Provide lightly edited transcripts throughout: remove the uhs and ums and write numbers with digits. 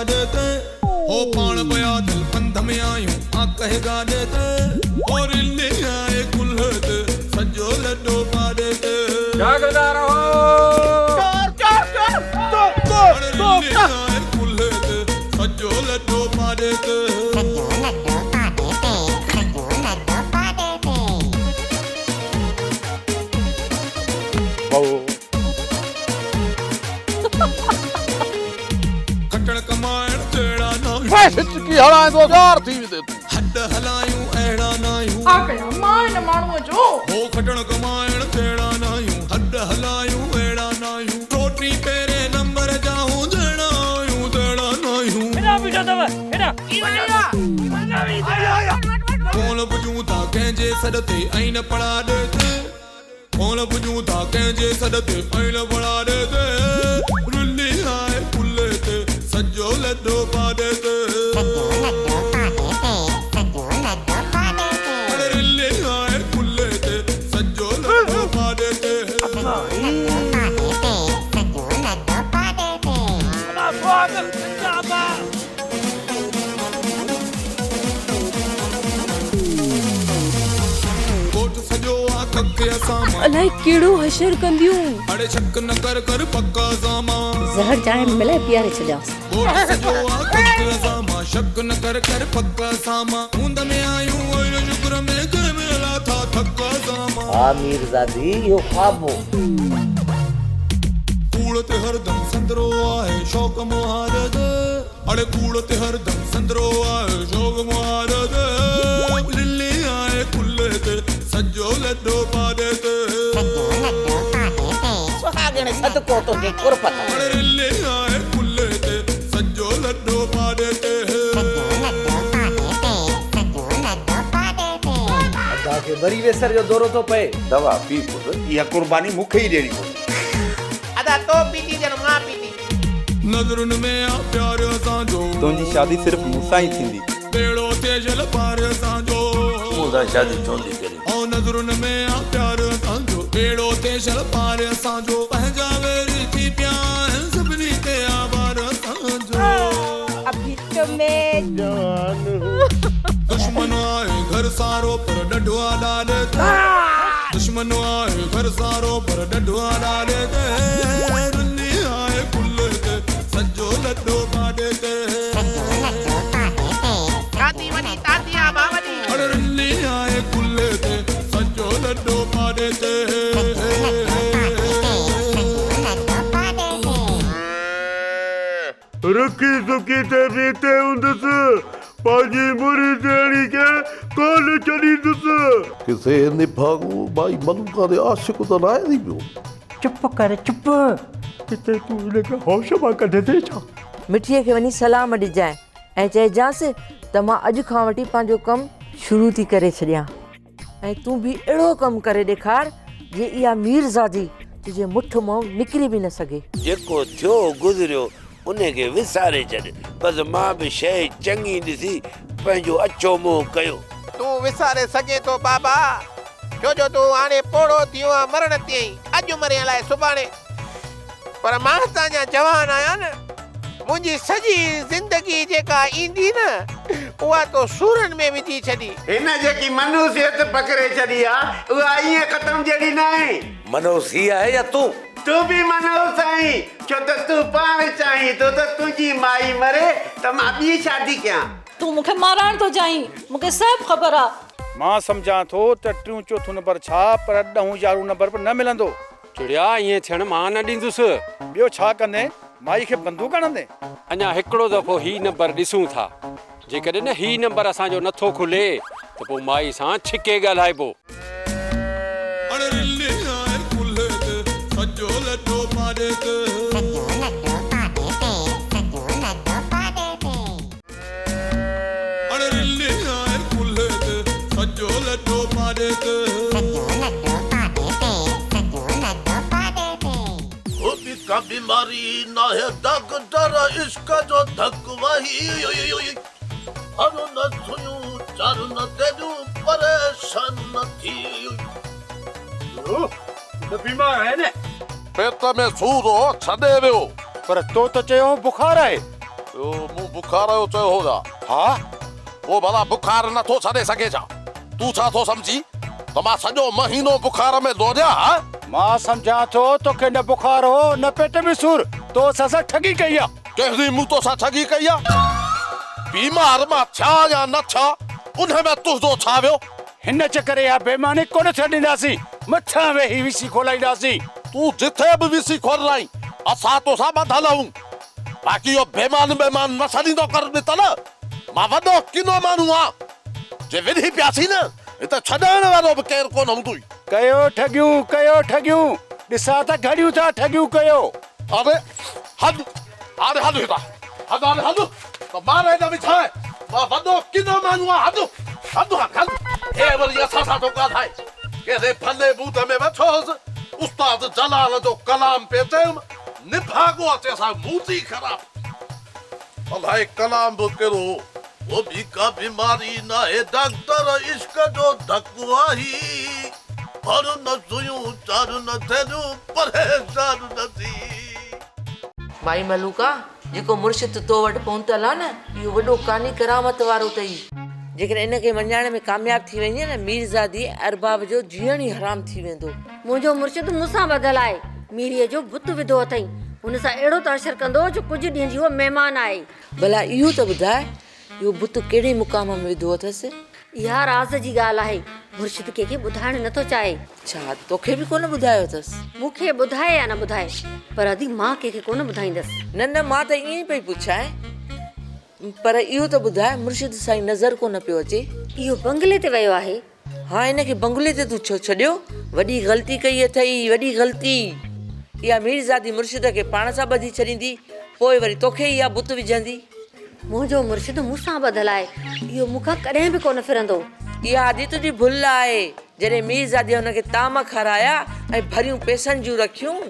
پاڏي تي هو پاڻ پيا دل پنڌ ۾ آهيون آ ڪنهن گاڏي تي هو رلي آهي ڪلهي تي سڄو لڏو پاڏي تي. جاڳندا رهو. چور چور چور چور چور چور رلي آهي ڪلهي تي سڄو لڏو پاڏي تي. سڄو لڏو پاڏي تي سڄو لڏو پاڏي تي. کٽڻ ڪمائڻ جهڙا ناهيون. ڦيس هچڪي هڻائيندو گار ٿي ويندين تون. هڏ هلايون اهڙا ناهيون. ڇا ڪيان مان هن ماڻهوء جو. هو کٽڻ ڪمائڻ جهڙا ناهيون. هڏ هلايون اهڙا ناهيون. ٽوٽي پهرين نمبر جا هون جهڙا آهيون تهڙا ناهيون. هيڏانهن بيٺو اٿو هيڏانهن. ڪونه پڄون ٿا ڪنهن جي سڏ تي ۽ نه پڙاڏي تي. ڪونه پڄون ٿا ڪنهن جي سڏ تي ۽ نه پڙاڏي تي. رلي آهي ڪلهي تي سڄو لڏو پاڏي تي. سڄو لڏو پاڏي تي سڄو لڏو پاڏي تي. اڙي رلي آهي ڪلهي تي سڄو لڏو پاڏي تي. سڄو لڏو پاڏي تي سڄو لڏو پاڏي تي. ابا سهاڳ زنده آباد. ڳوٺ سڄو آ ڪک اسان مان. الائي ڪهڙو حشر ڪنديون. اڙي شڪ نه ڪر ڪر پڪ اسان مان. زهر چانهه ۾ ملائي پياري ڇڏيانس. ڳوٺ سڄو آ ڪک اسان مان. شڪ نه ڪر ڪر پڪ اسان مان. هوند ۾ آهيون ۽ شڪر ۾ ڪنهن به لاٿا ٿڪ اسان مان. ها ميرزادي اهو خواب هو. ڪوڙ تي هردم سندرو آهي شوق مهار تي. اڙي ڪوڙ تي هردم سندرو آهي شوق مهار تي. للي آهي ڪلهي تي سڄو لڏو پاڏي تي. سڄو لڏو پاڏي تي. سهاڳڻ صدقو تنهنجي قرب تان. اڙي رلي آهي ڪلهي تي سڄو لڏو پاڏي تي. سڄو لڏو پاڏي تي سڄو لڏو پاڏي تي. ادا کي وري ويسر جو دورو ٿو پئي. دوا پي پٽ، اها قرباني مون کي ئي ڏيڻي پوندي. ادا تو پيتي ڄڻ مان پيتي. نظرن ۾ آ پيار اسان جو. تنهنجي شادي صرف مون سان ئي ٿيندي. ٻيڙو ٿئي شل پار اسان جو. تون مون سان شادي ڇو نٿي ڪرين؟ او نظرن ۾ آ پيار اسان جو. ٻيڙو ٿئي شل پار اسان جو. پنهنجا ويري ٿي پيا آهن سڀني تي آ بار اسان جو. اڀي تو مين جوان هون. دشمن آهي گهر سارو پر ڏڍو آ ڏاڏي تي. دشمن آهي گهر سارو پر ڏڍو آ ڏاڏي تي. رلي آهي ڪلهي تي سڄو لڏو پاڏي تي. سڄو لڏو پاڏي تي ڇاتي سڄو وڏي لڏو تاتي آ پاڏي با تي. وڏي. اڙي رلي آهي ڪلهي تي سڄو لڏو پاڏي تي. سڄو لڏو پاڏي تي سڄو لڏو پاڏي تي. رکي سکي تي بيٺي هوندس، پنهنجي مريدياڻي کي ڪونه ڇڏيندس. ڪٿي نڀاڳو مائي ملوڪا تي عاشق ته ناهي ٿي پيو. چپ ڪر چپ. ڪٿي تون هن کي هوش مان ڪڍندين ڇا؟ مٺيء کي وڃي سلام ڏجانء ۽ چئجانس ته مان اڄ کان وٺي پنهنجو ڪم شروع ٿي ڪري ڇڏيان ۽ تون به اهڙو ڪم ڪري ڏيکار جي اها ميرزادي تنهنجي مٺ مان نڪري به نه سگهي. جيڪو ٿيو گذريو انهي کي وساري ڇڏ. بس مان به شيء چڱي ڏسي پنهنجو اڇو منهن ڪيو. تون وساري سگهين ٿو بابا، ڇو جو تون هاڻي پوڙهو ٿيو آن مرڻ تي آهين، اڄ مرين الائي سڀاڻي. پر مان ته اڃا جوان آهيان نه، منهنجي سڄي زندگي جيڪا ايندي نه، اها تو سورن ۾ وجهي ڇڏي. هن جيڪي منحوسيت پڪڙي ڇڏي آ، اها ائين ختم جهڙي ناهي. منحوس هي آهي يا تون؟ تون به منحوس آهين، ڇو ته تون پاڻ چاهين ٿو ته تنهنجي مائي مري ته مان ٻي شادي ڪيان. تون مون کي مارائڻ ٿو چاهين، مون کي سڀ خبر آ. مان سمجهان ٿو ته ٽيون چوٿون نمبر ڇا پر ڏهون يارهون نمبر به نه ملندو. چڙيا، ائين ٿيڻ مان نه ڏيندس. ٻيو ڇا ڪندين؟ مائي کي بندوق هڻندين؟ اڃا هڪڙو دفعو هي نمبر ڏسون ٿا. جيڪڏهن هي نمبر اسان جو نٿو کلي ته پوء مائي سان ڇڪي ڳالهائبو. اڙ رلي آهي ڪلهي تي سڄو لڏو پاڏي تي. سڄو لڏو پاڏي تي سڄو لڏو پاڏي تي. اڙ رلي آهي ڪلهي تي سڄو لڏو پاڏي تي. سڄو لڏو پاڏي تي سڄو لڏو پاڏي تي. هو به ڪا بيماري ناهي ڊاڪٽر عشق جو ڌڪ وهي هر نه ٿيون چر نه تيڏيون پريشان نه ٿي. هو ته بيمار آهي نه. پيٽ ۾ سور هو ڇڏي ويو. پر تو ته چيو هو بخار آهي. ٻيو مون بخار جو چيو هو ڇا؟ ها؟ پوء ڀلا بخار نه ٿو ڇڏي سگهي ڇا؟ تون ڇا ٿو سمجهين ته مان سڄو مهينو بخار ۾ لوڙيان ها؟ مان سمجهان ٿو توکي نه بخار هو نه پيٽ ۾ سور، تو اسان سان ٺڳي ڪئي آ. ڪهڙي مون توسان ٺڳي ڪئي آ؟ بيمار مان ٿيان يا نه ٿيان ان ۾ تنهنجو ڇا ويو؟ هن چڪر اها بيماني ڪونه ٿيڻ ڏينداسين، مٿان ويهي وي سي کولائينداسين. تون جٿي به وي سي کولرائين اسان توسان ٻڌل آهيون. باقي اهو بيمان بيمان نه ڇڏيندو ڪر ڏتل. مان وڏو ڪنو ماڻهو آهيان، جي وڙهي پياسين نه هتي ڇڏائڻ وارو به ڪير ڪونه هوندوئي. ڪيو ٺڳيون، ڪيو ٺڳيون، ڏسان ته گهڻيون ٿا ٺڳيون ڪيو. اڙي هل، هاڻي هل هتان، هل هاڻي هل ته ماري نه وجهانء، مان وڏو ڪنو ماڻهو آهيان، هل، هل هاڻي هل. هي وري اسان سان ٿو ڳالهائي، ڪهڙي ڀلي ٻوٿ ۾ ويٺو هوس، استاد جلال جو ڪلام پئي چيم، نڀاڳو اچي اسان جو موڊ ئي خراب. الائي ڪلام به ڪهڙو هو. هو ٻي ڪا بيماري ناهي ڊاڪٽر عشق جو ڌڪ آهي. هر نه سيون چار نه ٿيلهيون پريشان نه ٿي. مائي ملوڪا، جيڪو مرشد تو وٽ پهتل آ نه، اهو وڏو ڪاني ڪرامت وارو اٿئي. جيڪڏهن ان کي مڃائڻ ۾ ڪامياب ٿي وئينء نه، ميرزادي ارباب جو جيئڻ ئي حرام ٿي ويندو. منهنجو مرشد مون سان ٻڌل آهي. ميريء جو بت وڌو اٿئين. هن سان اهڙو ته حشر ڪندو جو ڪجهه ڏينهن جي هوء مهمان آهي. ڀلا اهو ته ٻڌاء، اهو بت ڪهڙي مقام ۾ وڌو اٿس؟ اها راز جي ڳالهه آهي. مرشد ڪنهن کي ٻڌائڻ نه ٿو چاهي. ڇا توکي به ڪونه ٻڌايو اٿس؟ مون کي ٻڌائي يا نه ٻڌائي، پر ادي مان ڪنهن کي ڪونه ٻڌائيندس. نه نه، مان ته ائين ئي پئي پڇانء. پر اهو ته ٻڌاء، مرشد سائين نظر ڪونه پيو اچي؟ اهو بنگلي تي ويو آهي. ها هن کي بنگلي تي تون ڇو ڇڏيو؟ وڏي غلطي ڪئي اٿئي، وڏي غلطي. اها ميرزادي مرشد کي پاڻ سان ٻڌي ڇڏيندي، پوء وري توکي اها بت وجهندي. منهنجو مرشد مون سان ٻڌل آهي، اهو مون کان ڪڏهن به ڪونه ڦرندو. اها ادي تنهنجي ڀل آهي، جڏهن ميرزاديء هن کي طعام کارايا ۽ ڀريون پئسن جون رکيون.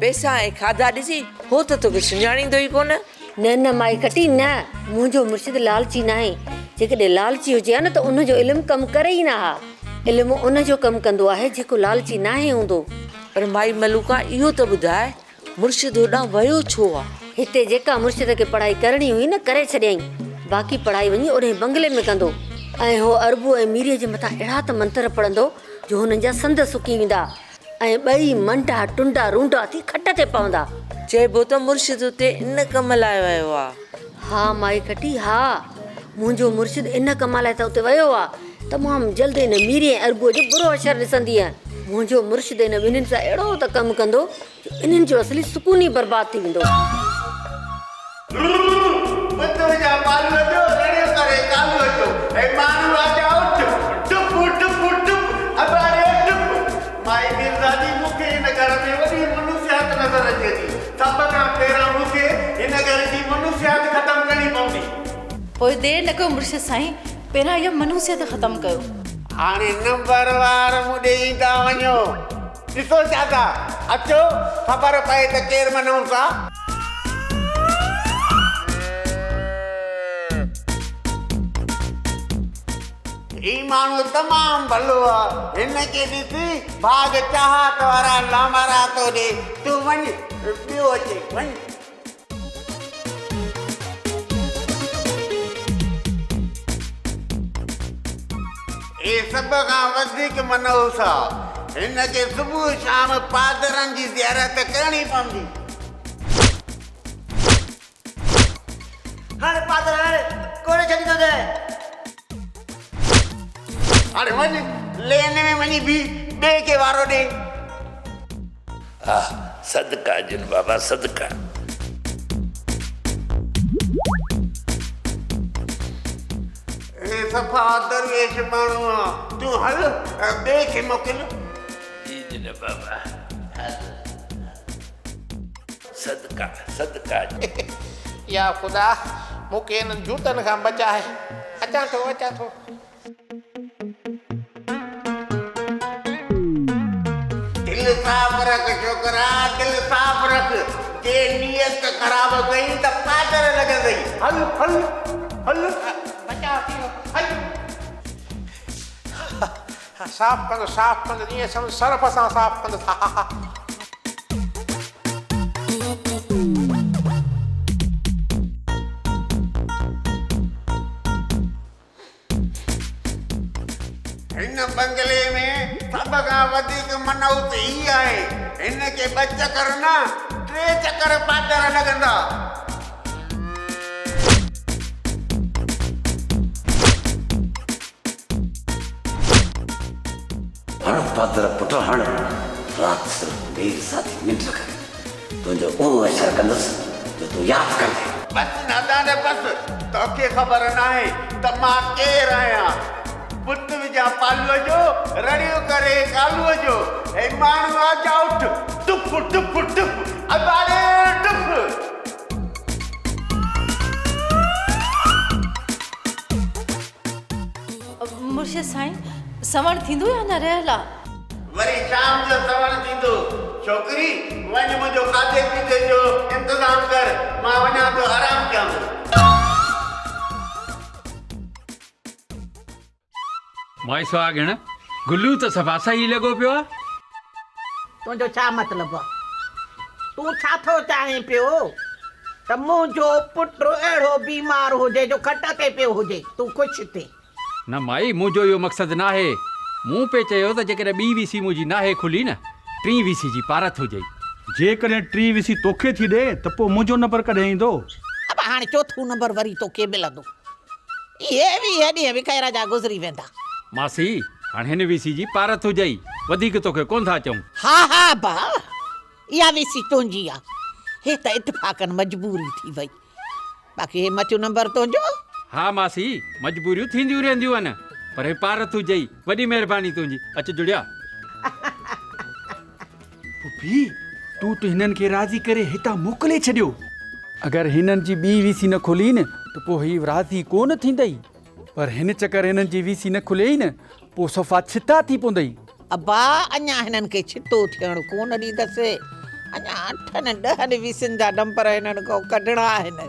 پئسا ۽ کاڌا ڏسي هو ته توکي سڃاڻيندو ئي ڪونه. نه نه مائي ڪٽي نه، منهنجو مرشد لالچي ناهي، جيڪڏهن لالچي هجي ها نه ته ان جو علم ڪم ڪري ئي نه ها، علم ان جو ڪم ڪندو آهي جيڪو لالچي ناهي هوندو. پر مائي ملوڪا اهو ته ٻڌاء مرشد هوڏانهن ويو ڇو آ؟ هتي جيڪا مرشد کي پڙهائي ڪرڻي هئي نه ڪري ڇڏيائين، باقي پڙهائي وڃي اوڏانهن بنگلي ۾ ڪندو ۽ هو اربو ۽ ميريء جي مٿان اهڙا ته منتر پڙهندو جو هنن جا سنڌ سڪي ويندا. ۽ ٻئي منڊا ٽنڊا رونڊا ٿي کٽ تي پوندا. چئبو ته مرشد اتي ان ڪم لاء ويو آ. ها مائي کٽي ها، منهنجو مرشد ان ڪم لاء ته اتي ويو آ. تمام جلد ان ميري ۽ اربوء جو برو حشر ڏسندينء. منهنجو مرشد ان ٻنهين سان اهڙو ته ڪم ڪندو جو انهن جو اصلي سڪون ئي برباد ٿي ويندو. پتر جا پالوء جو، رڙيو ڪري ڪالوء جو، هي ماڻهو آجا اٺ، ٽپ ٽپ ٽپ، اباڙيو ٽپ. مائي ميرزادي مون کي هن گهر ۾ وڏي منحوسيات نظر اچي ٿي. سڀ کان پهريان مون کي هن گهر جي منحوسيات ختم ڪرڻي پوندي. پوء دير نه ڪيو مرشد سائين، پهريان اها منحوسيت ختم ڪيو. هاڻي نمبر وار مون ڏي ايندا وڃو. ڏسو ڇا ٿا اچو، خبر پئي ته ڪير منحوس آ. هي ماڻهو تمام ڀلو آ، هن کي ڏس ڀاڳ چاهت وارا لامارا ٿو ڏي، تون وڃ ٻيو اچي وڃ. هي سڀ کان وڌيڪ منحوس آ، هن کي صبح شام پادرن جي زيارت ڪرڻي پوندي. هاڻي پادر هاڻ ڪونه ڇڏيندوسين. هاڻي وڃ لين ۾ وڃي بيهه، ٻئي کي وارو ڏي. آه صدقا جن بابا صدقا. هي صفا درويش ماڻهو آ، تون هل ٻئي کي موڪل. جي جن بابا هل. صدقا صدقا. يا خدا مون کي انهن جوتن کان بچاء. اچان ٿو اچان ٿو. دل صاف رک ڇوڪرا دل صاف رک جي نيت خراب ڪئي ته پادر لڳندئي هل هل هل. بچاء ٿي ويو هل. صاف ڪندس صاف ڪندس ائين سمجهه سرف سان صاف ڪندس ها ها ها. بنگلي ۾ سڀ کان وڌيڪ منحوس هي آهي. هن کي ٻه چڪر نه، ٽي چڪر پادر لڳندا. هڻ پادر پٽ هڻ، رات صرف ميرزادي ننڊ ڪري، تنهنجو اهو حشر ڪندس جو تون ياد ڪندين. بس نادان بس، توکي خبر ناهي ته مان ڪير آهيان. پٽ وجهان پالوء جو، رڙيون ڪري ڪالوء جو. هي ماڻهو آ جا اٺ، ٽپ ٽپ ٽپ، اباڙي ٽپ. مرشد سائين، سنوڻ ٿيندو يا اڃا رهيل آ؟ وري شام جو سنوڻ ٿيندو. ڇوڪري، وڃ منهنجو کاڌي پيتي جو انتظام ڪر، مان وڃان ٿو آرام ڪيان ٿو. مائي سهاڳڻ، گلو ته صفا صحيح لڳو پيو آ. تنهنجو ڇا مطلب آ؟ تون ڇا ٿو چاهين پيو ته منهنجو پٽ اهڙو بيمار هجي جو کٽ تي پيو هجي، تون خوش ٿين؟ نه مائي، منهنجو اهو مقصد ناهي. مون پئي چيو ته جيڪڏهن ٻي وي سي منهنجي ناهي کلي نه، ٽين وي سي جي پارت هجئي. جيڪڏهن ٽين وي سي توکي ٿي ڏي ته پوء منهنجو نمبر ڪڏهن ايندو؟ ابا هاڻي چوٿون نمبر وري توکي ملندو. اهي 20 ڏينهن به خير جا گذري ويندا. ماسي، هاڻ هن وي سي جي پارت هجئي، وڌيڪ توکي ڪونه ٿا چئون. ها ها ابا، اها وي سي تنهنجي آ. هي ته اتفاقن مجبوري ٿي وئي. باقي هي مٿيون نمبر تنهنجو. ها ماسي، مجبوريون ٿينديون رهنديون آهن، پر هي پارت هجئي، وڏي مهرباني تنهنجي. اچ جڙيا. پڦي، تون ته هنن کي راضي ڪري هتان موڪلي ڇڏيو. اگر هنن جي ٻي وي سي نه کلي نه ته پوء هي راضي ڪو نه ٿيندئي. پر هن چڪر هنن جي وي سي نه کليئي نه پوء صفا ڇتا ٿي پوندئي. ابا، اڃا هنن کي ڇتو ٿيڻ ڪو نه ڏيندس. اڃا اٺن ڏهن وي سين جا نمبر هنن کان ڪڍڻا آهن.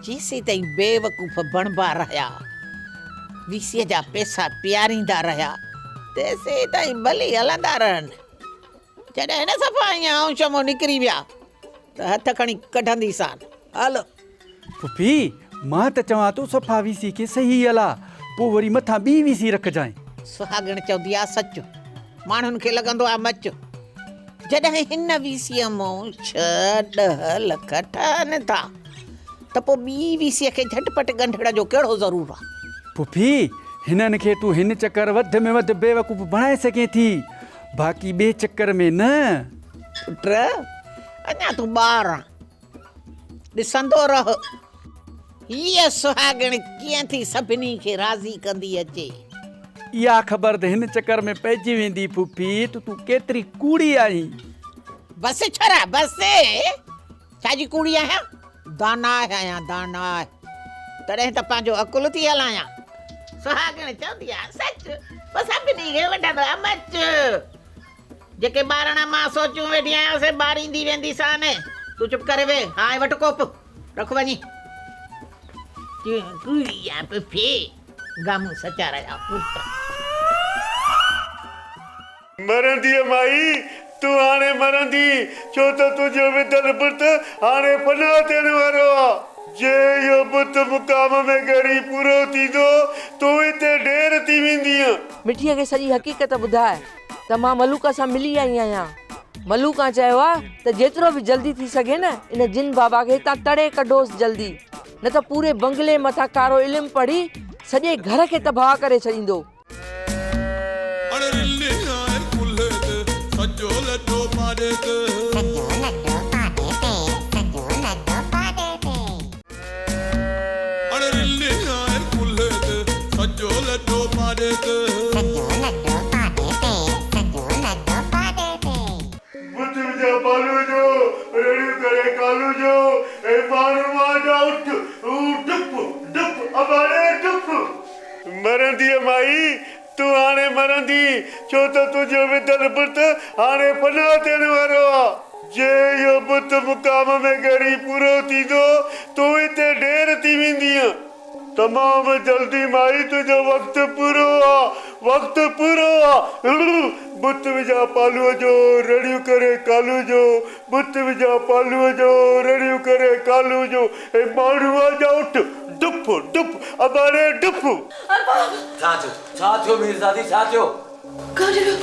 جيسيتائين بيوقوف بڻبا رهيا، وي سيء جا پئسا پياريندا رهيا، تيسيتائين ڀلي هلندا رهن. جڏهن هن صفا ائين آئون شمو نڪري ويا ته هٿ کڻي ڪڍنديسان. هل. پڦي، مان ته چوان ٿو صفا وي سي کي صحيح هلاء، پوء وري مٿان ٻي وي سي رکجانء. سهاڳڻ چوندي آ سچ، ماڻهن کي لڳندو آ مچ. جڏهن هن وي سيء مون ڇهه ڏهه لک ٺهن ٿا ته پوء ٻي وي سيء کي جهٽ پٽ ڳنڍڻ جو ڪهڙو ضرور آ؟ پڦي، هنن کي تون هن چڪر وڌ ۾ وڌ بيوقوف بڻائي سگهين ٿي، باقي ٻئي چڪر ۾ نه. پٽ، اڃا تون ٻار آن. ڏسندو رهه، هيء سهاڳڻ ڪيئن ٿي سڀني کي راضي ڪندي اچي. اها خبر ته هن چڪر ۾ پئجي ويندي ڦوڦي ته تون ڪيتري ڪوڙي آهين. بس ڇرا، بس. ڇا جي ڪوڙي آهيان؟ داناء آهيان، داناء. تڏهن ته پنهنجو عقل ٿي هلايان. سهاڳڻ چوندي آ سچ، پوء سڀني کي وڍندو آ مچ. جيڪي ٻارڻا مان سوچيون ويٺي آهيان سي ٻاريندي وينديسان. تون چپ ڪري ويهه. هانء وٺ ڪوپ، رک وڃي. تون ڪوڙي آن پڦي، گامون سچا رهيا پٽ. مرنديء مائي، تون هاڻي مرندين، ڇو ته تنهنجو وڌل بت هاڻي فنا ٿيڻ وارو آ. جي اهو بت مقام ۾ ڳري پورو ٿيندو، تون هتي ڍير ٿي ويندينء. مٺيء کي سڄي حقيقت ٻڌاء ته مان ملوڪا سان ملي آئي آهيان. ملوڪا چيو آ ته جيترو به جلدي ٿي سگهي نه ان جن بابا کي هتان تڙي ڪڍوس جلدي، نه ته پوري بنگلي مٿان ڪارو علم پڙهي سڄي گهر کي تباهه ڪري ڇڏيندو. ٻڌ وجهان بالوء جو، رڙيون ڪري ڪالو جو، اي ماڻهو آڏا اٺ، ڊپ ڊپ اباڻي ڊپ. مرنديء مائي، تون هاڻي مرندين، ڇو ته تنهنجو وڌل بت هاڻي فنا ٿيڻ وارو آ. جي اهو بت مقام ۾ ڳري پورو ٿيندو، تون هتي ڍير ٿي ويندينء. تمام جلدي مائي، تنهنجو وقت پورو آ. وقت پورو آ. بت وجهان پالوء جو، رڙيون ڪري ڪالو جو، بت وجهان پالوء جو، رڙيون ڪري ڪالو جو، اي ماڻهوء جا اٺ، ڊپ، ڊپ، اباڻي ڊپ. ارباب! ڇا ٿيو؟ ڇا ٿيو ميرزادي، ڇا ٿيو؟ ڪاڏي ويو؟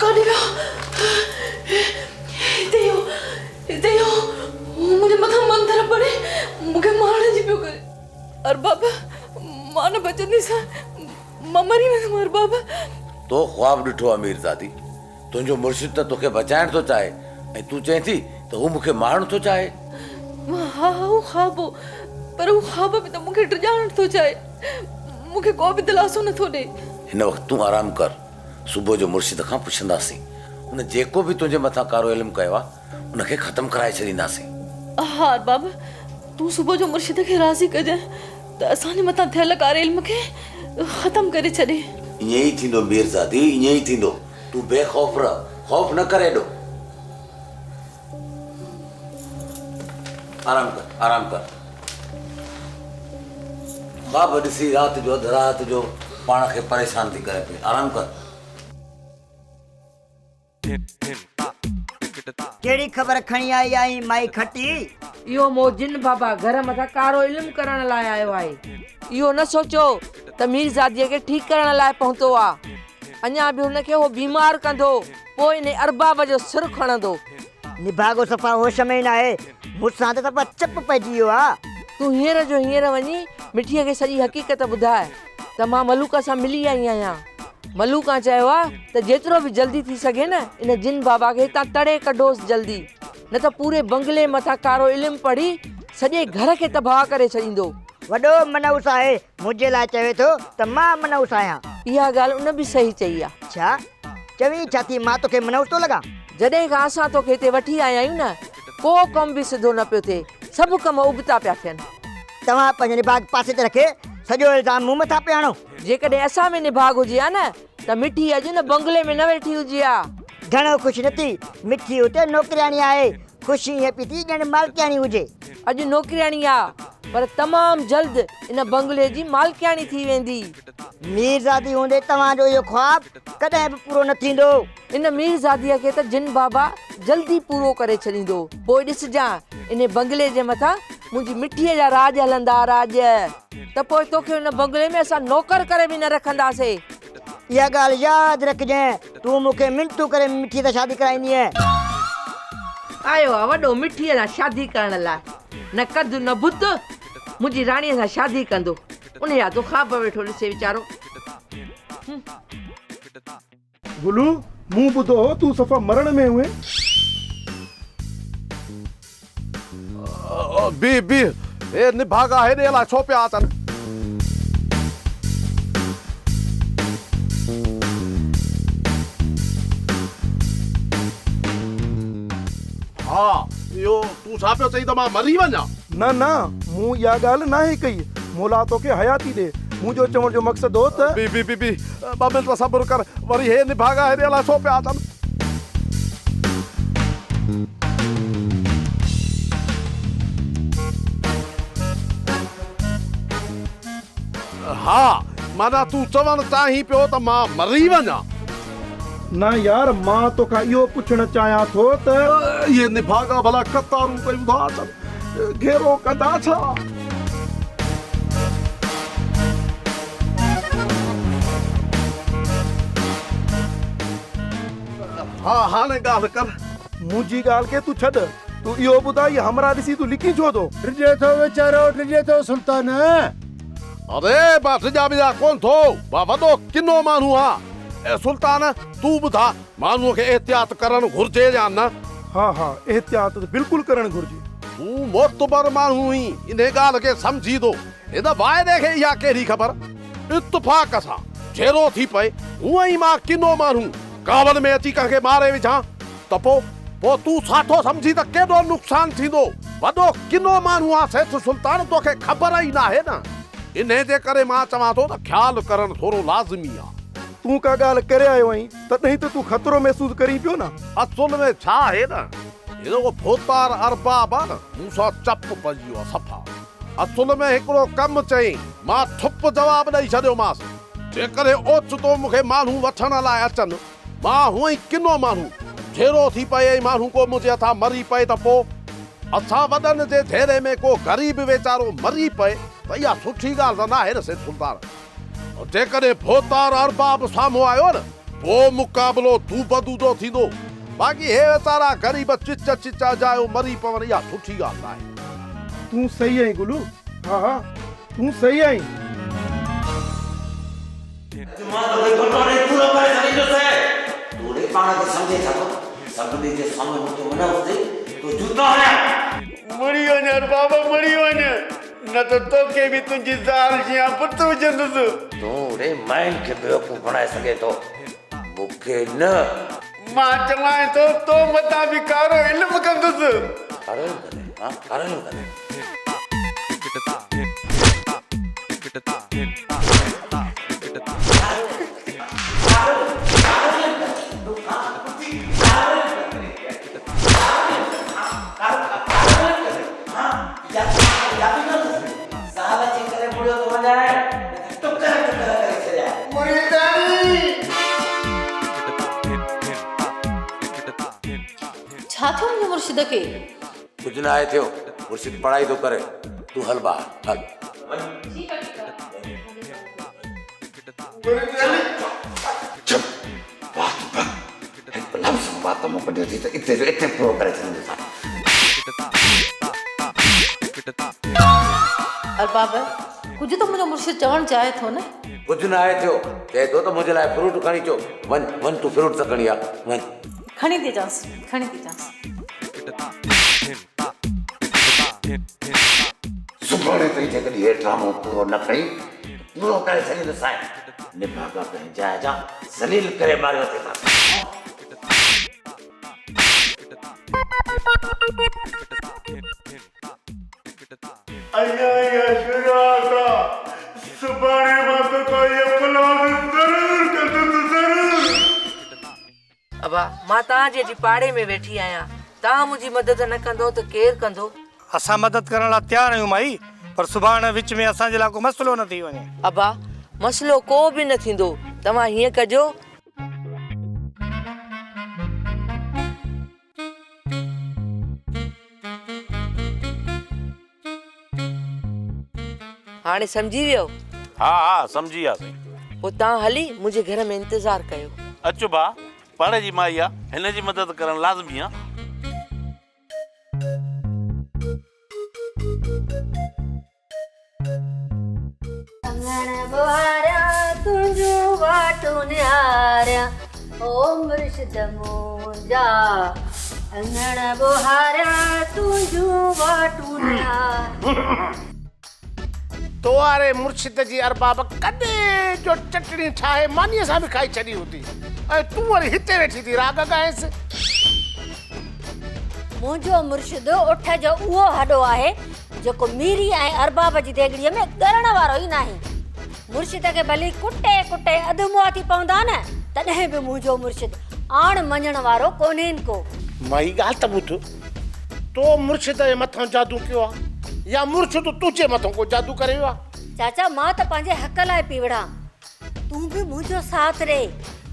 ڪاڏي ويو؟ هتي ئي هو، هتي ئي هو، هو منهنجي مٿان منتر پڙهي مون کي مارڻ جي پيو ڪري. ارباب، مان نه بچنديس، مان مري ويندم ارباب. تو خواب ڏٺو آ ميرزادي، تنهنجو مرشد ته توکي بچائڻ ٿو چاهي ۽ تون چئين ٿي ته هو مون کي مارڻ ٿو چاهي. ها ها هو خواب هو، پر هو خواب ۾ ته مون کي ڊڄارڻ ٿو چاهي، مون کي ڪو به دلاسو نه ٿو ڏئي. هن وقت تون آرام ڪر، صبح جو مرشد کان پڇنداسين. ان جيڪو به تنهنجي مٿان ڪارو علم ڪيو آ، ان کي ختم ڪرائي ڇڏينداسين. ها ارباب، تون صبح جو مرشد کي راضي ڪجانء ته اسان جي مٿان ٿيل ڪاري علم کي ختم ڪري ڇڏي. ائين ئي ٿيندو ميرزادي، ائين ئي ٿيندو. تون بي خوف رهه، خوف نه ڪر ايڏو. آرام ڪر، آرام ڪر. خواب ڏسي رات جو اڌ رات جو پاڻ کي پريشان ٿي ڪرين پئي. آرام ڪر. ڪهڙي خبر کڻي آئي آهين مائي کٽي؟ اهو مون جن بابا گهر مٿان ڪارو علم ڪرڻ لاء آيو آهي. اهو نه سوچو ته ميرزاديء کي ٺيڪ ڪرڻ لاء پهتو آ. اڃا به هن کي هو بيمار ڪندو، پوء انهي ارباب جو سر کڻندو. نڀاڳو صفا هوش ۾ ئي ناهي. مون سان ته صفا چپ پئجي ويو آ. تون هينئر جو هينئر وڃي مٺيء کي سڄي حقيقت ٻڌاء ته مان ملوڪا سان ملي آئي آهيان. ملوڪان چيو آ ته جيترو به جلدي ٿي سگهي نه ان جن بابا کي هتان تڙي ڪڍوس جلدي نه ته پوري بنگلي مٿان ڪارو علم پڙهي سڄي گهر کي تباهه ڪري ڇڏيندو. وڏو منحوس آهي، منهنجي لاء چوي ٿو ته مان منحوس آهيان. اها ڳالهه ان به صحيح چئي آ. ڇا؟ چوين ڇا ٿي مان توکي منحوس ٿو لڳان؟ جڏهن کان اسان توکي هتي وٺي آيا آهيون نه ڪو ڪم به سڌو نه پيو ٿئي، سڀ ڪم ابتا پيا ٿين. توهان پنهنجو نڀاڳ پاسي تي رکي سڄو الزام مون مٿان پيا هڻو. جيڪڏهن اسان ۾ نڀاڳ هجي ها نه ته مٺي اڄ ان بنگلي ۾ نه ويٺي هجي ها. گهڻو خوش نه ٿي، مٺي اتي نوڪرياڻي آهي، خوشي ائين پئي ٿي ڄڻ مالڪياڻي هجي. اڄ نوڪرياڻي آ پر تمام جلد ان بنگلي جي مالڪياڻي ٿي ويندي. ميرزادي هوندي توهان جو اهو خواب ڪڏهن به پورو نه ٿيندو. ان ميرزاديء کي ته جن بابا جلدي پورو ڪري ڇڏيندو. پوء ڏسجان انهي بنگلي جي مٿان منهنجي مٺيء جا راڄ هلندا راڄ. ته پوء توکي ان بنگلي ۾ اسان نوڪر ڪري به نه رکنداسين. اها ڳالهه ياد رکجانء، تون مون کي منٿون ڪري مٺيء سان شادي ڪرائيندينء. آيو آ وڏو مٺيء سان شادي ڪرڻ لاء. نه قد نه بت، منهنجي راڻيء سان شادي ڪندو. انهيء جا ٿو خواب ويٺو ڏسي ويچارو. گلو، مون ٻڌو هو تون صفا مرڻ ۾ هئين. بيهه بيهه، هي نڀاڳا هيڏي الائي ڇو پيا اچن. ها، اهو تون ڇا پيو چئين ته مان مري وڃان؟ نه نه، مون اها ڳالهه ناهي ڪئي. مولا توکي حياتي ڏي. منهنجو چوڻ جو مقصد هو ته. بيهه بيهه بيهه، ٻه منٽ صبر ڪر، وري هي نڀاڳا هيڏي الائي ڇو پيا اچن. ها، معنيٰ تون چوڻ چاهين پيو ته مان مري وڃان؟ نه يار، مان توکان اهو پڇڻ چاهيان ٿو ته. اهي نڀاڳا ڀلا قطارون ڪيون ٿا اچن، گهيرو ڪندا ڇا؟ ها هاڻي ڳالهه ڪر. منهنجي ڳالهه کي تون ڇڏ، تون اهو ٻڌاء هي همراهه ڏسي تون لڪين ڇو ٿو؟ ڊڄي ٿو ويچارو، ڊڄي ٿو سلطان. اري مان ڊڄان ٻڄان ڪونه ٿو، مان وڏو ڪنو ماڻهو آهيان. اي سلطان تون ٻڌاء ماڻهوء کي احتياط ڪرڻ گهرجي يا نه؟ ها ها احتياط ته بلڪل ڪرڻ گهرجي. تون معتبر ماڻهو آهين، انهي ڳالهه کي سمجهين ٿو. هن وائڙي کي اها ڪهڙي خبر؟ اتفاق سان جهيڙو ٿي پئي، هونئن ئي مان ڪنو ماڻهو، ڪاوڙ ۾ اچي ڪنهن کي ماري وجهان ته پوء؟ پوء تون ڇا ٿو سمجهين ته ڪيڏو نقصان ٿيندو؟ وڏو ڪنو ماڻهو آن سيٺ سلطان، توکي خبر ئي ناهي نه. انهي جي ڪري مان چوان ٿو ته خيال ڪرڻ ٿورو لازمي آ. تون ڪا ڳالهه ڪري آيو آهين، تڏهن ته تون خطرو محسوس ڪرين پيو نه. اصل ۾ ڇا آهي نه، هي جيڪو ڀوتار ارباب آ نه، مون سان چپ پئجي ويو آ صفا. اصل ۾ هڪڙو ڪم چيائين، مان ٺپ جواب ڏئي ڇڏيومانس. جيڪڏهن اوچتو مون کي ماڻهو وٺڻ لاء اچن، مان هونئن ئي ڪنو ماڻهو، جهيڙو ٿي پئي ۽ ماڻهو ڪو منهنجي هٿان مري پئي ته پوء؟ اسان وڏن جي جهيڙي ۾ ڪو غريب ويچارو مري پئي ته اها سٺي ڳالهه ته ناهي نه سيٺ سلطان. جيڪڏهن ڀوتار ارباب سامهون آيو نه، پوء مقابلو دوبدو جو ٿيندو. باقي هي ويچارا غريب چچ چچ اجايو مري پون اها سٺي ڳالهه ناهي. تون صحيح آهين گلو، ها ها تون صحيح آهين. اڄ مان توکي گهٽو ڏئي پورو ڪري ڇڏيندوسين. تون ري پاڻ کي سمجهين ڇا ٿو؟ سڀني جي سامهون مون کي منهن اٿئي، تو جوتا هنيا. مڙي وڃ ارباب مڙي وڃ، نه ته توکي به تنهنجي زال جيان پٽ وجهندس. تون ري ماين کي بيوقوف بڻائي سگهين ٿو، مون کي نه. مان چوانء ٿو تو متان به ڪارو علم ڪندس. ڪارو علم ڪندين؟ ها ڪارو علم ڪندين. ڇا ٿيو منهنجي مرشد کي؟ ڪجهه ناهي ٿيو، مرشد پڙهائي ٿو ڪري، تون هل ٻاهر هل. چپ وات بند، هڪ لفظ به وات مان ڪڍيو ٿي ته اتي جو اتي پورو ڪري ڇڏيندوسانء. ارباب، ڪجهه ته منهنجو مرشد چوڻ چاهي ٿو نه؟ ڪجهه ناهي ٿيو، چئي ٿو ته منهنجي لاء فروٽ کڻي اچو، وڃ وڃ تون فروٽ ته کڻي آ، وڃ. کڻي ٿي اچانس، کڻي ٿي اچانس. سڀاڻي تائين جيڪڏهن هي ڊرامو پورو نه ڪئين ته پورو ڪري ڇڏيندوسانء. نڀاڳا ڪنهن جاء جا ذليل ڪري ماريو اٿئي. اڃا اها شروعات آ، سڀاڻي مان توکان اهو پلان ضرور ڪندس ضرور. ابا، مان توهان جي اچي پاڙي ۾ ويٺي آهيان، توهان منهنجي مدد نه ڪندؤ ته ڪير ڪندو؟ اسان مدد ڪرڻ لاء تيار آهيون مائي، پر سڀاڻي وچ ۾ اسان جي لاء ڪو مسئلو نه ٿي وڃي. ابا، مسئلو ڪو به نه ٿيندو، توهان هيئن ڪجو. هاڻي سمجهي ويؤ؟ ها ها سمجهي وياسين. پوء توهان هلي منهنجي گهر ۾ انتظار ڪيو. اچ ڀاء، پاڙي جي مائي آ، هن جي مدد ڪرڻ لازمي آ. اڱڻ ٻهاريان تنهنجون واٽون نهاريان او مرشد منهنجا اڱڻ ٻهاريان تنهنجون واٽون نهاريان. تو واري مرشد جي ارباب ڪڏهن جو چٽڻي ٺاهي مانيء سان به کائي ڇڏي هوندي ۽ تون وري هتي ويٺي ٿي راڳ ڳائينس. منهنجو مرشد اٺ جو اهو هڏو آهي جيڪو ميري ۽ ارباب جي ديڳڙيء ۾ ڳرڻ وارو ئي ناهي. مرشد کي ڀلي ڪٽي ڪٽي اڌ مئا ٿي پوندا نه، تڏهن به منهنجو مرشد آڻ مڃڻ وارو ڪونهين ڪو. مائي ڳالهه ته ٻڌ، تو مرشد جي مٿان جادو ڪيو آ يا مرشد تنهنجي مٿان ڪو جادو ڪري ويو آ؟ چاچا مان ته پنهنجي حق لاء پئي وڙهان، تون به منهنجو ساٿ ڏي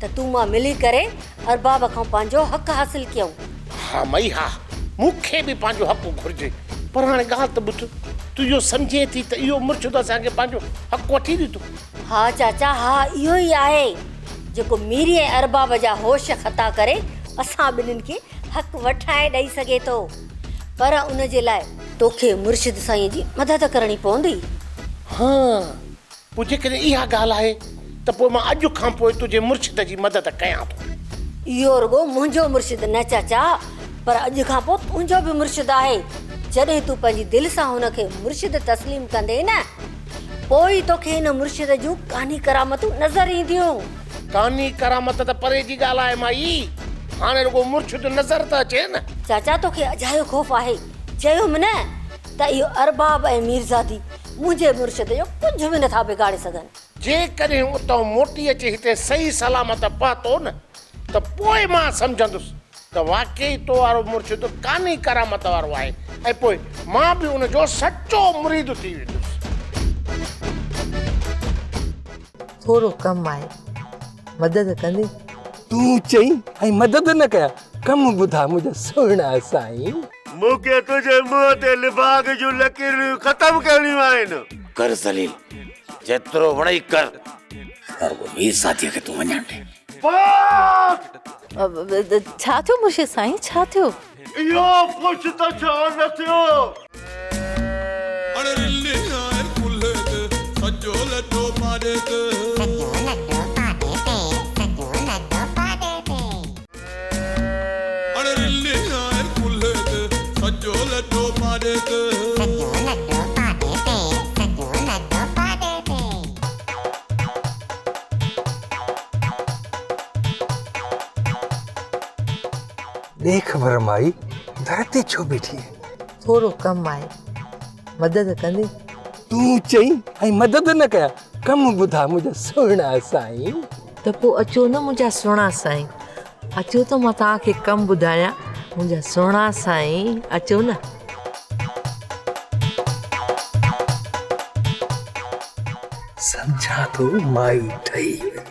ته تون مان ملي ڪري ارباب کان پنهنجو حق حاصل ڪيون. ها مئي ها، مون کي به پنهنجو حق گهرجي. پر هاڻي ڳالهه ته ٻڌ، تون اهو سمجهين ٿي ته اهو مرشد اسان کي پنهنجو حق وٺي ڏيندو؟ ها چاچا ها اهو ئي آهي جيڪو ميري ۽ ارباب جا هوش خطا ڪري اسان ٻنهين کي حق وٺائي ڏئي سگهي ٿو. پر ان جي لاء توکي مرشد سائينء جي مدد ڪرڻي پوندي. ها پوء جيڪڏهن اها ڳالهه آهي ته پوء مان اڄ کان پوء تنهنجي مرشد جي مدد ڪيان ٿو. اهو رڳو منهنجو مرشد نه چاچا، پر اڄ کان پوء تنهنجو به مرشد آهي. جڏهن تون پنهنجي دل سان هن کي مرشد تسليم ڪندين نه، پوء ئي توکي هن مرشد جون ڪاني ڪرامتون نظر اينديون. ڪاني ڪرامت ته پري جي ڳالهه آهي مائي، هاڻي رڳو مرشد نظر ته اچي نه. چاچا توکي اجايو خوف آهي. چيم نه ته اهو ارباب ۽ ميرزادي منهنجي مرشد جو ڪجهه به نٿا بگاڙي سگهن. جيڪڏهن اتان موٽي اچي هتي صحيح سلامت پهتو نه ته پوء مان سمجهندس ته واقعي تو وارو مرشد ڪاني ڪرامت وارو آهي ۽ پوء مان به ان جو سچو مريد ٿي ويندس. ٿورو ڪم آهي، مدد ڪندين؟ تون چئين ۽ مدد نه ڪيان، ڪم ٻڌاء منهنجا سهڻا سائين. مون کي تنهنجي منهن تي لڀاڳ جون لڪيرون ختم ڪرڻيون آهن. ڪر ذليل، جيترو وڻئي ڪر، پر رڳو مير ساٿيء کي تون وڃڻ ڏي. ڇا ٿيو مرشد سائين، ڇا ٿيو؟ اهو پڇ ته ڇا نه ٿيو. اڙ رلي آهي ڪلهي تي سڄو لڏو پاڏي تي. سڄو لڏو پاڏي تي سڄو لڏو پاڏي تي. اڙ رلي آهي ڪلهي تي سڄو لڏو پاڏي تي. سڄو لڏو پاڏي تي سڄو لڏو پاڏي تي. ڏي خبر مائي، در تي ڇو بيٺي آهين؟ ٿورو ڪم آهي، مدد ڪندين؟ تون چئين ۽ مدد نه ڪيان، ڪم ٻڌاء منهنجا سهڻا سائين. ته پوء اچو نه منهنجا سهڻا سائين، اچو ته مان توهان کي ڪم ٻڌايان، منهنجا سهڻا سائين اچو نه. سمجهان ٿو مائي ٺهي وئي.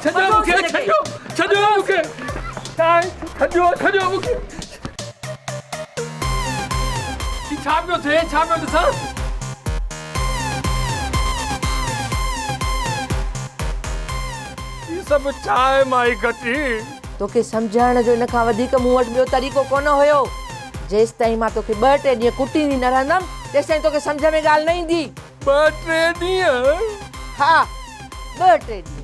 ڇڏيو مون کي ڇڏيو ڇڏيو مون کي ڇڏيو ڇڏيو مون کي ڇا پيو ٿئي ڇا پيو ڏسان هي سڀ ڇا آهي مائي گهٽي؟ توکي سمجهائڻ جو ان کان وڌيڪ مون وٽ ٻيو طريقو ڪونه هيو. جيستائين مان توکي ٻه ٽي ڏينهن ڪٽيندي نه رهندم، تيستائين توکي سمجهه ۾ ڳالهه نه ايندي. ٻه ٽي ڏينهن؟ ها، ٻه ٽي ڏينهن.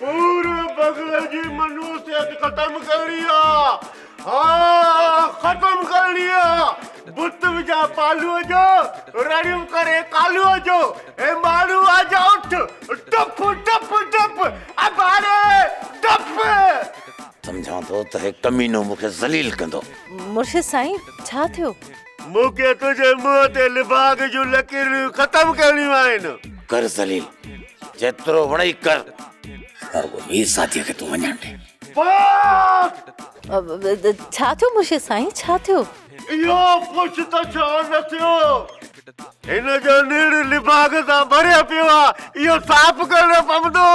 پوري بغل جي منحوسيت ختم ڪرڻي آ. ها ختم ڪرڻي آ. بت وجهان پالوء جو، رڙيون ڪري ڪالوء جو. هي ماڻهو آ جا اٺ، ڊپ ڊپ ڊپ، اباڻي ڊپ. سمجهان ٿو ته هي ڪمينو مون کي ذليل ڪندو. مرشد سائين ڇا ٿيو؟ مون کي تنهنجي منهن تي لڀاڳ جون لڪيرون ختم ڪرڻيون آهن. ڪر ذليل، جيترو وڻئي ڪر، پر رڳو مير ساٿيء کي تون وڃڻ ڏي. ڇا ٿيو مرشد سائين، ڇا ٿيو؟ اهو پڇ ته ڇا نه ٿيو. هن جو نيڻ لڀاڳ سان ڀريو پيو آ، اهو صاف ڪرڻو پوندو.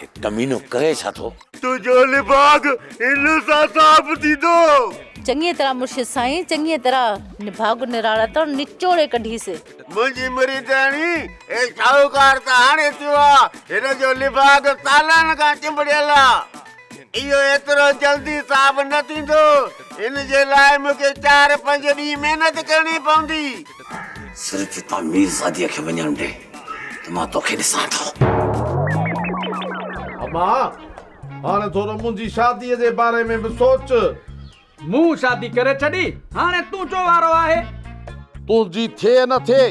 هي ڪمينو ڪري ڇا ٿو؟ تنهنجو لڀاڳ هن سان صاف ٿيندو. چڱيء طرح مرشد سائين، چڱيء طرح نڀاڳ نراڙ تان نچوڙي ڪڍيس. منهنجي مريدياڻي، هي شاهوڪار ته هاڻي ٿيو آ، هن جو لڀاڳ سالن کان چنبڙيل آ. اهو ايترو جلدي صاف نه ٿيندو. ان جي لاء مون کي چار پنج ڏينهن محنت ڪرڻي پوندي. صرف هتان ميرزاديء کي وڃڻ ڏي ته مان توکي ڏسان ٿو. اما، هاڻي ٿورو منهنجي شاديء جي باري ۾ به سوچ. مون شادي ڪري ڇڏي، هاڻي تنهنجو وارو آهي. تنهنجي ٿئي نه ٿئي،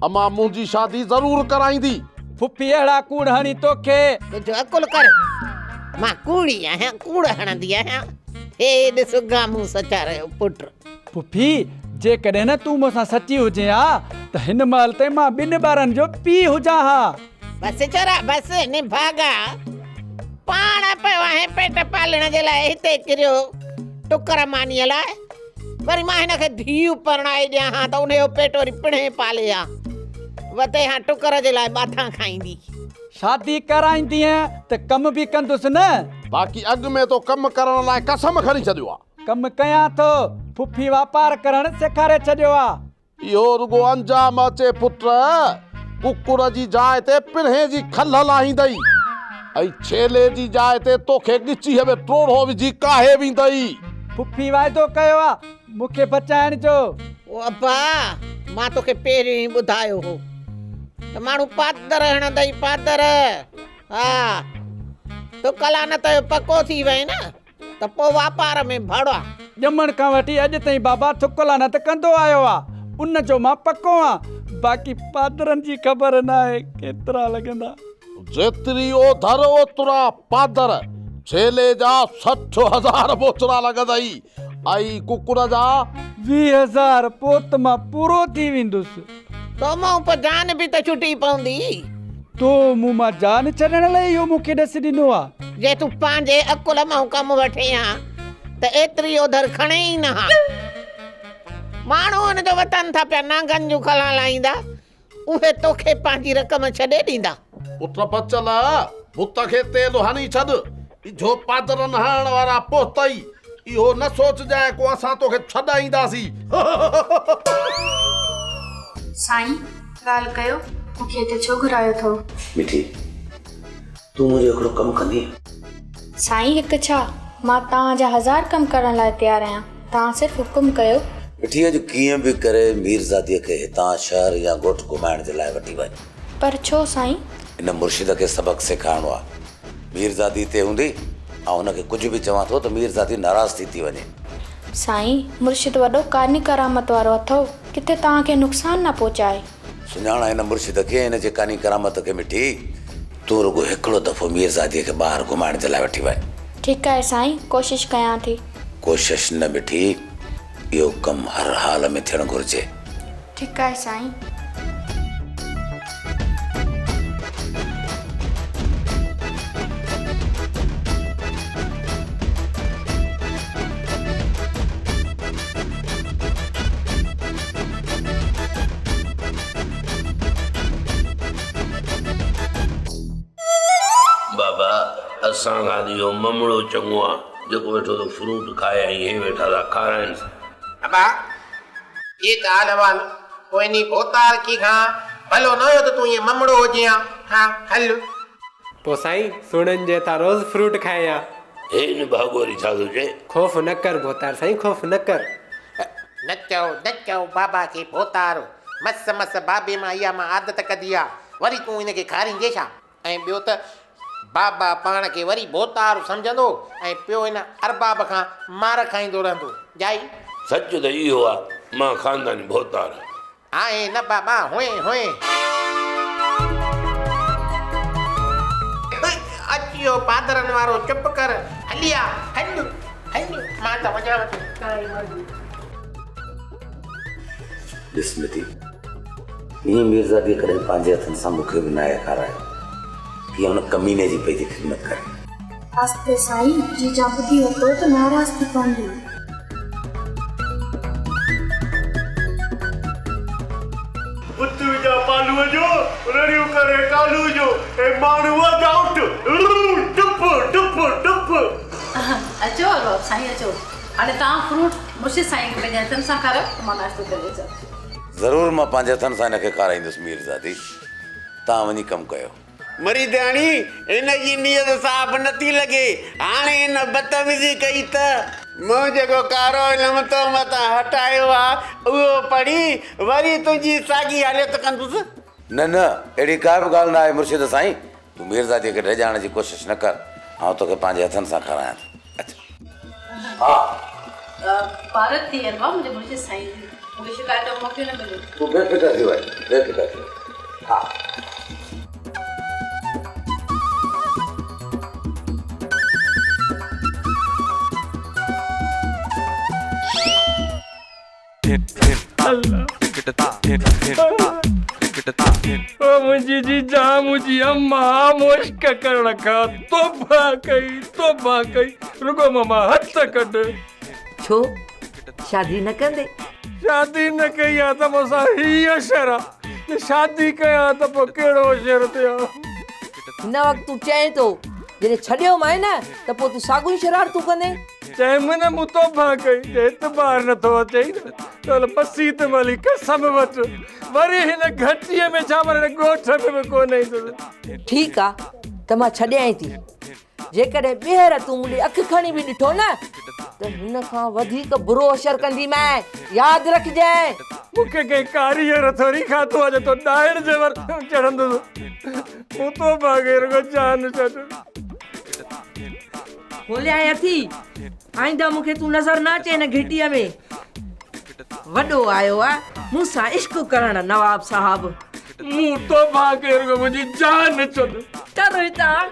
امان منهنجي شادي ضرور ڪرائيندي. ڦڦي اهڙا ڪوڙ هڻي توکي. ڪجهه عقل ڪر، مان ڪوڙي آهيان، ڪوڙ هڻندي آهيان. هي ڏس گامون سچار جو پٽ. ڦڦي، جيڪڏهن نه تون مون سان سچي هجين ها ته هن مهل تائين مان ٻن ٻارن جو پيء هجان ها. بس ڇورا بس، نڀاڳا. پاڻ پيو آهين پيٽ پالڻ جي لاء هتي ڪريو ٽڪر مانيء لاء. وري مان هن کي ڌيء پرڻائي ڏيان ها ته انهيء جو پيٽ وري پڻهين پالي ها. وتي ها ٽڪر جي لاء ٻاٿان کائيندي. شادي ڪرائيندينء ته ڪم به ڪندس نه. باقي اڳ ۾ تو ڪم ڪرڻ لاء قسم کڻي ڇڏيو آ. ڪم ڪيان ٿو، ڦڦي واپار ڪرڻ سيکاري ڇڏيو آ. اهو رڳو انجام اچي پٽ، ڪڪڙ جي جاء تي پرهين جي کل لاهيندئي ۽ ڇيلي جي جاء تي توکي ڳچيء ۾ ٽوڙهو وجهي ڪاهي ويندئي. ڦڦي واعدو ڪيو آ مون کي بچائڻ جو. او ابا، مان توکي پهريون ئي ٻڌايو هو ته ماڻهو پادر هڻندئي پادر. ها، تون ڪلانت جو پڪو ٿي وئين نه. ته پوء واپار ۾ ڀڙ آ. ڄمڻ کان وٺي اڄ تائين بابا ٿڪ لعنت ڪندو آيو آ، ان جو مان پڪو آن، باقي پادرن جي خبر ناهي ڪيترا لڳندا. جيتري اوڌر اوترا پادر، ڇيلي جا 60 هزار موچڙا لڳندئي ۽ ڪڪڙ جا. 20 هزار، پوء ته مان پورو ٿي ويندس. تو مان پوء جان به ته ڇٽي پوندي. تو مون مان جان ڇڏڻ لاء اهو مون کي ڏس ڏنو آ. جي تون پنهنجي عقل مان ڪم وٺين ها ته ايتري اوڌر کڻين ئي نه ها. ماڻهو هن جو وطن ٿا پيا نانگن جون کلان لاهيندا، اهي توکي پنهنجي رقم ڇڏي ڏيندا. پٽ بچل، بت کي تيل هڻي ڇڏ، اجهو پادرن هڻڻ وارا پهتئي، اهو نه سوچجانء ڪو اسان توکي ڇڏائينداسين. سائين، ڳالهه ڪيو، مون کي هتي ڇو گهرايو اٿو؟ مٺي، تون منهنجو هڪڙو ڪم ڪندينء؟ سائين، هڪ ڇا، مان توهان جا هزار ڪم ڪرڻ لاء تيار آهيان، توهان صرف حڪم ڪيو. مٺي، اڄ ڪيئن به ڪري ميرزاديء کي هتان شهر يا ڳوٺ گهمائڻ جي لاء وٺي وڃ. پر ڇو سائين؟ ان مرشد کي سبق سيکارڻو آهي. ميرزادي هتي هوندي، آئون هن کي ڪجهه به چوان ٿو ته ميرزادي ناراض ٿي ٿي وڃي. سائين، مرشد وڏو ڪارني ڪرامت وارو اٿئو، ڪٿي توهان کي نقصان نه پهچائي. سڃاڻ هن مرشد کي ۽ هن جي ڪاني ڪرامت کي مٺي، تون رڳو هڪڙو دفعو ميرزاديء کي ٻاهر گهمائڻ جي لاء وٺي وڃ. ٺيڪ آهي سائين، ڪوشش ڪيان ٿي. ڪوشش نه مٺي، اهو ڪم هر حال ۾ ٿيڻ گهرجي. ٺيڪ آهي سائين. بابا اسان کان ته اهو ممڙو چڱو آ جيڪو ويٺو ٿو فروٽ کائي ۽ هي ويٺا ٿا کارائينس. ابا هي ته حال احوال پوء انهي ڀوتارڪي کان ڀلو نه هيو ته تون ائين ممڙو هجين ها. ها هل. پوء سائين سهڻن جي هٿان روز فروٽ کائين ها. هي نڀاڳو وري ڇا ٿو چئي؟ خوف نه ڪر ڀوتار سائين خوف نه ڪر. نه چئو نه چئو بابا کي ڀوتار. مس مس بابي مان اها مان عادت ڪڍي آ. وري تون هن کي کاريندين ڇا؟ ۽ ٻيو ته بابا پاڻ کي وري ڀوتار سمجهندو ۽ پيو هن ارباب کان مار کائيندو رهندو. جائي. سچ ته اهو آ مان خانداني ڀوتار آهيان. آهين نه بابا هئين هئين. اچ اهو پادرن وارو چپ ڪر هلي آ هل هل مان ته وڃان ٿي تانئي مرضي. ڏس مٺي، ائين ميرزاديء ڪڏهن پنهنجي هٿن سان مون کي به ناهي کارايو. ڪيئن هن ڪميني جي پئي ٿي خدمت ڪري. آستي سائين، جيجان ٻڌي ورتو ته ناراض ٿي پوندي. بت وجهان پالوء جو، رڙيون ڪري ڪالوء جو، اي ماڻهوء جا اٺ، ڊپ ڊپ ڊپ. اچو ارباب سائين اچو. هاڻي توهان فروٽ مرشد سائين کي پنهنجي هٿن سان کارايو ته مان ناشتو ڪري اچان. ضرور مان پنهنجي هٿن سان هن کي کارائيندس ميرزادي. توهان وڃي ڪم ڪيو. مريدياڻي، هن جي نيت صاف نٿي لڳي. هاڻي هن بدتميزي ڪئي ته. مون جيڪو ڪارو علم تو مٿان هٽايو آ، اهو پڙهي وري تنهنجي ساڳي حالت ڪندس. نه نه، اهڙي ڪا به ڳالهه نه آهي مرشد سائين. تون ميرزادي کي ڊڄائڻ جي ڪوشش نه ڪر، آئون توکي پنهنجي هٿن سان کارايان ٿو. اچ. ها. پارت ٿي ارباب منهنجي مرشد سائين جي. مون کي شڪايت جو موقعو نه مليو. تون بي فڪر ٿي وڃ، بي فڪر ٿي وڃ. ها. او منهنجي جيجا منهنجي اما مشڪ ڪرڻ کان توبه ڪئي توبه ڪئي رڳو ماما هٿ ڪڍ. ڇو شادي نه ڪندي؟ شادي نه ڪئي آ ته مون سان هي اشر آ جي شادي ڪيان ته پوء ڪهڙو اشر ٿيان. هن وقت تون چئين ٿو جڏهن ڇڏيومانء نه ته پوء تون ساڳيون ئي شرارتون ڪندين. چيم نه مون توبه ڪئي جي اعتبار نٿو اچئي نه ته هل مسيت ۾ هلي قسم وٺ وري هن گهٽيء ۾ ڇا پر هن ڳوٺ ۾ به ڪونه ايندس. ٺيڪ آ ته مان ڇڏيانء ٿي. جيڪڏهن ٻيهر تون مون ڏي اک کڻي به ڏٺو نه ته هن کان وڌيڪ برو اشر ڪنديمانء. ياد رکجانء. مون کي ڪنهن ڪاريهر ٿوري کاڌو آ جو تو ڏائڻ جي ور چڙهندس. مون توبه ڪئي رڳو جان ڇڏ. کوليانء اٿي، آئنده مون کي تون نظر نه اچين هن گهٽيء ۾. وڏو آيو آ مون سان عشق ڪرڻ نواب صاحب. مون توبه ڪئي رڳو منهنجي جان ڇڏ. چر هتان.